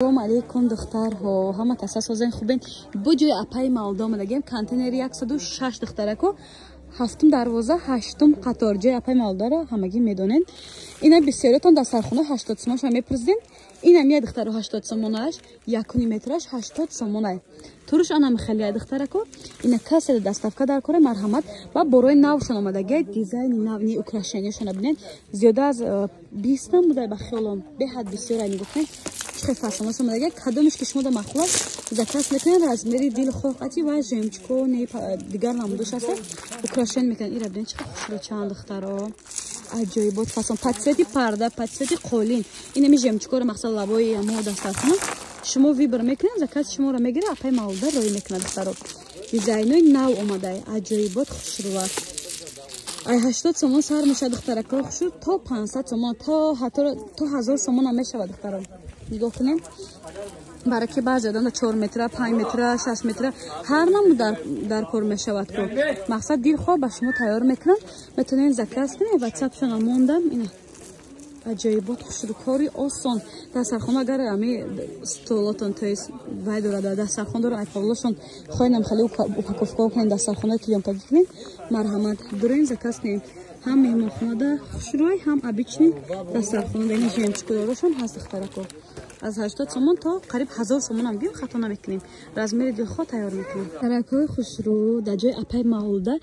Салом алейкум, духтарҳо, ҳама каса созен, хубен? Бо ҷои апаи Мавлуда омадагем, контейнери 106, духтарако, ҳафтум дарвоза, ҳаштум қатор. Ҷои апаи Мавлударо ҳамагӣ медонен. Ина бисёриятон дастархона 80 сомонша мепурсиден. Инам я, духтаро, 80 сомонаш, якуни метраш 80 сомонай. Туруш анам хелия, духтарако. Ина касе доставка дар кора, марҳамат. Ва борои навшон омадагай, дизайни нав, ни украшенияшона бинен. Зиёда аз 20 намудай ба хиёлом, беҳад бисёр. Нигоҳ кунед, чӣ хел фасонас омадагай. Кадомеш ки шумо да маъқул аст, заказ мекунед, размери дилхоҳ қати ва жемчуго не дигар намудош аст, украшен мекунед. Ира бинед, чӣ хел хушрӯ чанд, духтаро, аҷоибот фасон, под цвети парда, под цвети қолин. Инами жемчугоро, мақсад, лабои мо дастархона шумо выбор мекунед, заказ шуморо мегирад, апаи Мавлуда роӣ мекунад. Духтаро, дизайнои нав омадай, аҷоибот хушрӯ аст. Ай 80 сомон сар мешавад, духтарако, хушрӯ, то 500 сомон, то ҳатто то 1000 сомонам мешавад. Духтаро, нигоҳ кунед, бараки баъзе одам 4 метра, 5 метра, 6 метра, ҳар намуд дар кор мешавад ку. Мақсад, дилхоҳ ба шумо тайёр мекунанд, метавонед заказ кунед. Ватсапшона мондам. Ина аҷоибот хушрӯ, кори осон. Дастархона агар ами столотон, то есть вай дорад, дастархон дорад, айқовлошон хоҳем, хеле упаковка кунед, дастархонаи клеёнкагӣ кунед, марҳамат, дурен заказ кунед. Ҳам меҳмонхонада хушрӯй, ҳам обычный дастархонада. Ина жемчугдорошон ҳаст, духтарако, аз 80 сомон то қариб 1000 сомонам гӯем, хато намекунем, размери дилхоҳ тайёр мекунем. Таракҳои хушрӯ, дар ҷои апаи Мавлуда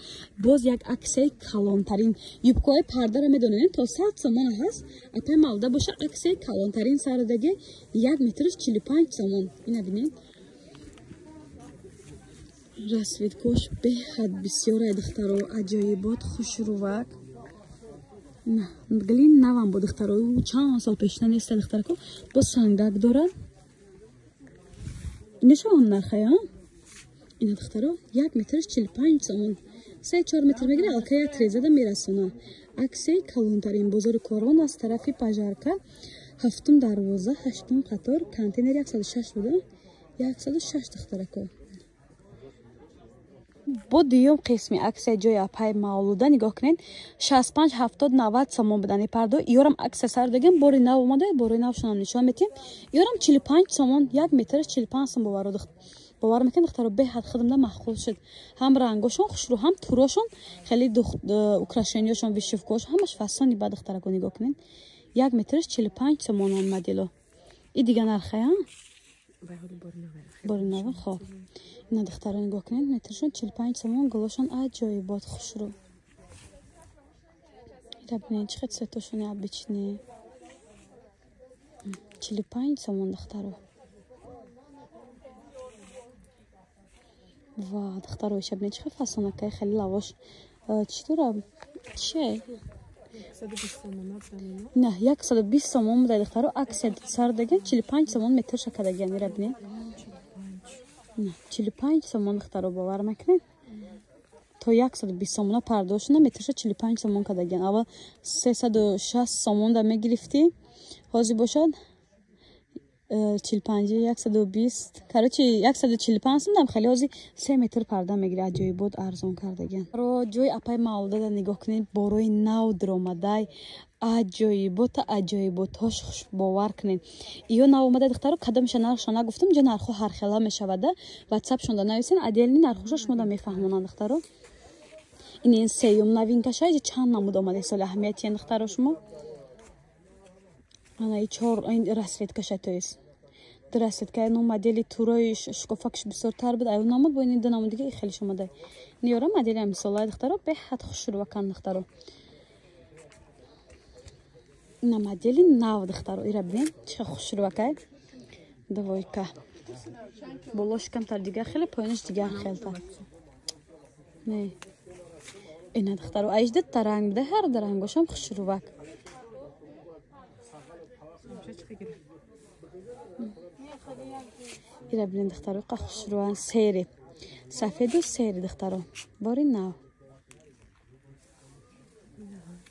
боз як аксияи калонтарин. Юбкаҳои пардаро медонед, то 100 сомон ҳаст. Апаи Мавлуда боша, аксияи калонтарин сардаги, 1 метраш 45 сомон. Ина бинед, расцветкош беҳад бисёре, духтаро, аҷоибот хушрӯвак. Гли навам бо, духтаро, чанд сол пешина неста, духтарако, бо сангак дорад. Нишон нархая. Ина, духтаро, 1 метраш 45 сомон, 3-4 метр мегира, алка як трезада мерасона. Аксияи калонтарин, бозори Корвон, аз тарафи пожарка, ҳафтум дарвоза, ҳаштум қатор, контейнер 106 буда, 106, духтарако. Бо дуюм қисми аксия ҷои апаи Мавлуда нигоҳ кунед, 65, 70, 90 сомон будани пардо. Иёрам аксия сар дагем, бори нав омада, бори навшонам нишон метиҳем. Иёрам 45 сомон, 1 метраш 45 сом. Бовар мекунед, духтаро, беҳад хидмда маъқул шуд. Ҳам рангошон хушрӯ, ҳам турошон, хеле украшениёшон, вышивкаошон, ҳамаш фасони ба. Духтарако, нигоҳ кунед, 1 метраш 45 сомонан модело. И дига нархая, бори нава. Хоб, ина, духтаро, нигоҳ кунед, метршон 45 сомон, гулошон аҷоибот хушрӯ. Ира бинед, чӣ хел цветошони обычный, 45 сомон, духтаро. Ва, духтаро, иша бинед, чӣ хел фасонакай, хеле лавош чӣ дора, чие? На, 120 сомон буда, духтаро, аксия сар даген, 45 сомон метрша кадагиан. Ира бинед, 45 сомон, духтаро, бовар мекунед, то 120 сомона пардошна, метрша 45 сомон кадагиан. Аввал 360 сомон да мегирифтӣ, ҳозир бошад 45, 120, короче, 145 сом дам. Хеле ҳозир 3 метр парда мегири, аҷоибот арзон кардагиан. Ро ҷои апаи Мавлудада нигоҳ кунед, борои нав диромадай, аҷоибота аҷоиботҳош, бовар кунед, иё нав омада, духтаро. Кадомеша нархшо нагуфтам, ҷо нархҳо ҳархела мешавада. Ватсапшонда нависен, отдельный нархҳоша шумо да мефаҳмонанд, духтаро. Ин сеюм новинкаша, чанд намуд омада, соли аҳамиятиян, духтаро. Шумо ана и чор ин расцветкаша, то есть ду расцветка, ну модели турои шукофакш бисёртар буд, аю намуд бо ин ду намуд дига хеле омада. Ниёра модели амисолай, духтаро, беҳад хушрӯвакан, духтаро. Ина модели нав, духтаро, ира бинед, чӣ хушрӯвакай, двойка, болош камтар дигар хеле, поёнаш дигар хелтар. Не, ина, духтаро, аиш дитта ранг буда, ҳар ду рангошам хушрӯвак. Ира бинед, духтаро, қа хушрӯван, серый, сафеду серый, духтаро, бори нав.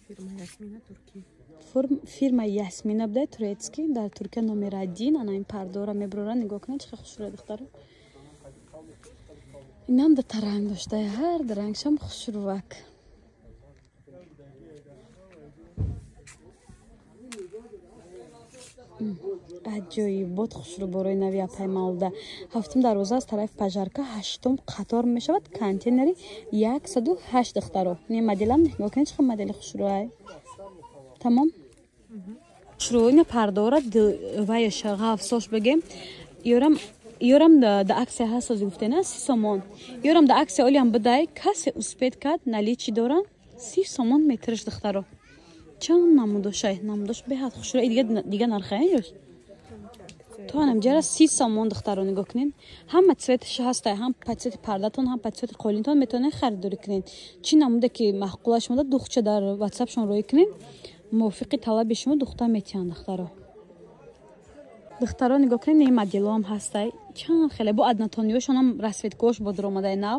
Фирма Ясмина, Туркия. Фирма Ясмина буда, турецкий, дар Туркия номер один. Ана ин пардора меброра, нигоҳ кунед, чӣ хушрӯя, духтаро. Инам дута ранг дошта, ҳар ду рангшам хушрӯвак. Аҷоибот хушрӯ борои нави апай Мавлуда. Ҳафтум дарвоза аз тарафи пожарка, ҳаштум қатор мешавад, контейнери 108, духтаро. Не моделам нигоҳ кунед, чӣ модели хушрӯай. Тамом, хушрӯ ина пардора ваяш ғафсош бигем. Ёрам да акция ҳаст, ози гуфтена 30 сомон. Ёрам да акция олиам бидай, касе успеть кард, наличии дорам, 30 сомон метриш, духтаро. Чанд намудошай, намудош беҳад хушрӯ. Дига нархая ёш то анамҷара 30 сомон, духтаро, нигоҳ кунед. Ҳама цветаш ҳастай, ҳам по цвети пардатон, ҳам по цвети қолинтон метавонед харидорӣ кунед. Чӣ намуде ки маъқула шумода, духча дар ватсапшон роӣ кунед, мувофиқи талаби шумо духта метиҳанд, духтаро. Духтаро, нигоҳ кунед, ин моделоам ҳастай чанд хеле, бо однотониёшонам расцветкош бо дуромадаи нав.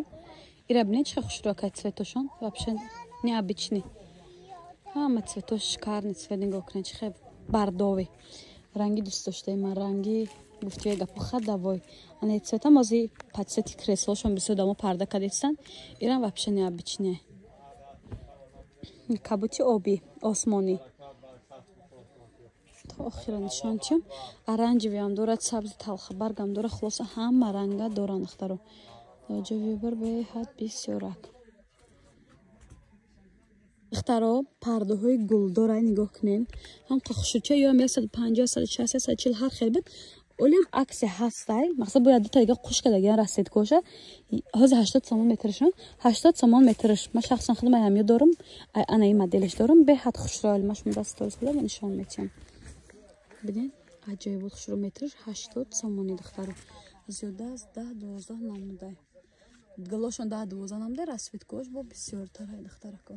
Ира бинед, чӣ хушрӯакай, цветошон вообще необычный, ҳама цветош шикарный цвет. Нигоҳ кунед, чӣ хел бордовый ранги дӯстдоштаи ман, ранги гуфтия гапу хадавой. Ана цветам ози по цвети креслошон бисёр дамо парда кадистанд. Ирам вообще необычный, кабути обӣ, осмонӣ. То охира нишон чим. Оранжевиам дорад, сабзи талхабаргам дорад, хулоса, ҳама ранга доранд, духтаро. Ҷо выбор беҳад бисёрак. Духтаро, пардаҳои гулдора нигоҳ кунед, ҳам хушрӯча. Ёам 150, 160, 140, ҳар хел буд. Олиам акция ҳастай, мақсад бояд дута дига қуш кардагиан расцветкоша. Ҳозир 80 сомон метрашон, 80 сомон метраш. Ман шахсан худам ҳамё дорам, ана ин моделаш дорам, беҳад хушрӯ. Ма шумо даст куда нишон метиҳам. Бинед, аҷоибот хушрӯ, метраш 80 сомони, духтаро. Зиёда аз 10-12 намудай галошон, 10-12 намудай, расцветкош бо бисёртарай, духтарако.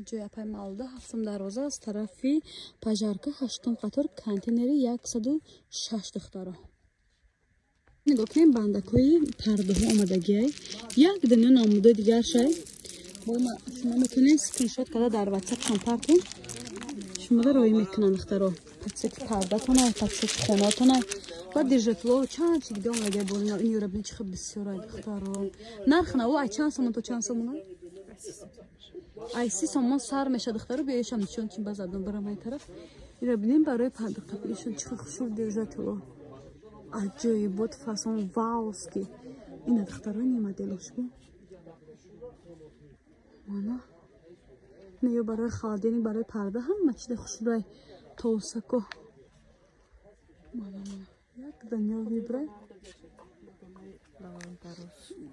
Ҷои апай Мавлуда, ҳафтум дарвоза аз тарафи пожарка, ҳаштум қатор, контейнери 106, духтаро. Нигоҳ кунем, бандакҳои пардаҳо омадагиай, як дунё намудаи дигар шай. Шумо метавонед скриншот карда дар ватсапшон партем, шумода роӣ мекунанд, духтаро. По цвети пардатона, по цвети хонатона ва держатело, чанд чи дига омадагиай. Болина ин ёра бинед, чӣ хел бисёрай, духтаро. Нарх наво ай чанд сомон то чанд сомона? Ай 30 сомон сар меша, духтаро. Биёшам нишон чин, ба задон барам ай тараф. Ира бинем, барои пардақапишон чӣ хушур, держатело аҷоибот, фасон вауски. Ина, духтаро, ини моделошбо, мана не ё барои холодильник, барои парда, ҳама чида хушрӯай, товсако. Мана, мана, як дунё выбор.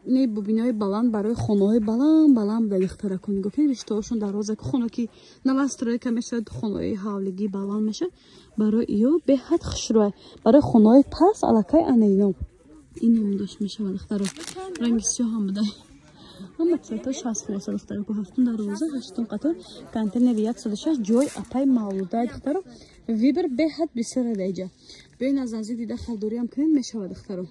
Не бубинои баланд, барои хонаҳои баланд баланд буда, духтарако. Нигоҳ кунед, риштаҳошон дароза, хона ки новостройка мешавад, хонаҳои ҳавлигӣ баланд мешавад, барои ё беҳад хушрӯай. Барои хонаҳои паст аллакай ана ино, ин намудаш мешавад, духтаро. Ранги сиёҳ ҳам буда, ҳама цветош ҳаст. Хулоса, духтарако, ҳафтум дарвоза, ҳаштум қатор, контейнери 106, ҷои апай Мавлудай. Духтаро, выбор беҳад бисёре даиҷа. Биёин, аз наздик дида харидориам кунед, мешавад, духтаро.